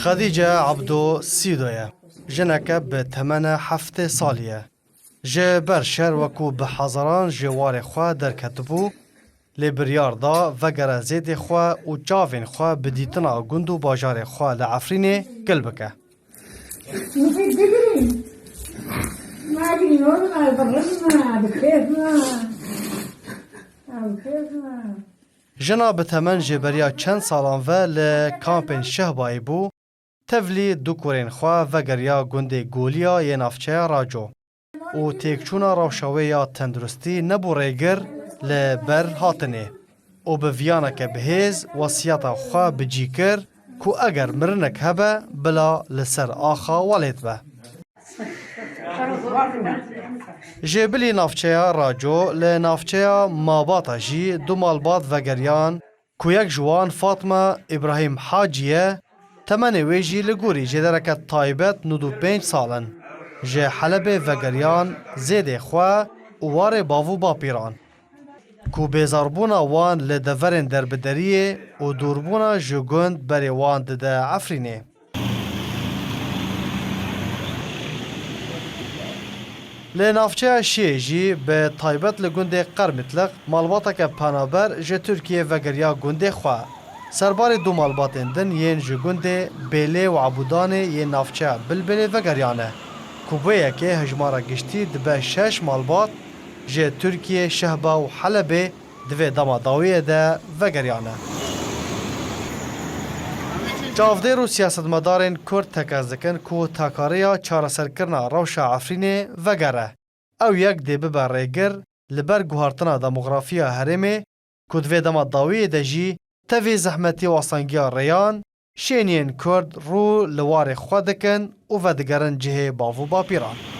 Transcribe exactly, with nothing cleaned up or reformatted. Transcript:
Xedîce Ebdo Sîdo ye. Jineke bi temene heftê salî ye. Ji ber şer wekû bi hezaran ji warê xwe derketibû, lê biryar da vegere zêdê xwe û çavên xwe bi dîtina gund û bajarê xwe li Efrînê gil bike. Jina bi temen ji beriya çend salan ve li kampên Şehbayê bû, tevlî du kurên xwe vegeriya gundê Goliya yê navçeya Raco û têkçûna rewşa wê ya tenduristî nebû rêgir li ber hatinê û bi viyaneke bihêz wesiyeta xwe bi cî kir ku eger mirinek hebe bila li ser axa welêt be. Ji bilî navçeya Raco li navçeya Mabata jî du malbat vegeriyan ku yek ji wan Fatma Îbrahîm Hacî ye, temenê wê jî li gorî jêdereke taybet nod û pênc sal in. Ji Helebê vegeriyan zêdê xwe û warê bav û bapîran, ku bêzarbûna wan li deverên derbideriyê û dûrbûna ji gund berê wan dide Efrînê. Li navçeya Şiyê jî bi taybet li gundê Qermitliq malbateke penaber ji Tirkiyê vegeriya gundê xwe. Serbarê du malbatên din yên ji gundê Bêlê û Ebûdanê yên navçeya Bilbêlê vegeriyane, ku bi wê yekê hejmara giştî dibe şeş malbat ji Tirkiyê, Şehba û Helebê di vê dema dawiyê de vegeriyane. Çavdêr û siyasetmedarên Kurd tekez dikin ku takariya çareserkirina rewşa Efrînê vegere. Ew yek dê bibe rêgir li ber guhartina demografiya herêmê ku di vê dema dawiyê de jî tevî zehmetî û astengiya rêyan, şêniyên Kurd rû li warê xwe dikin û vedigerin cihê bav û bapîran.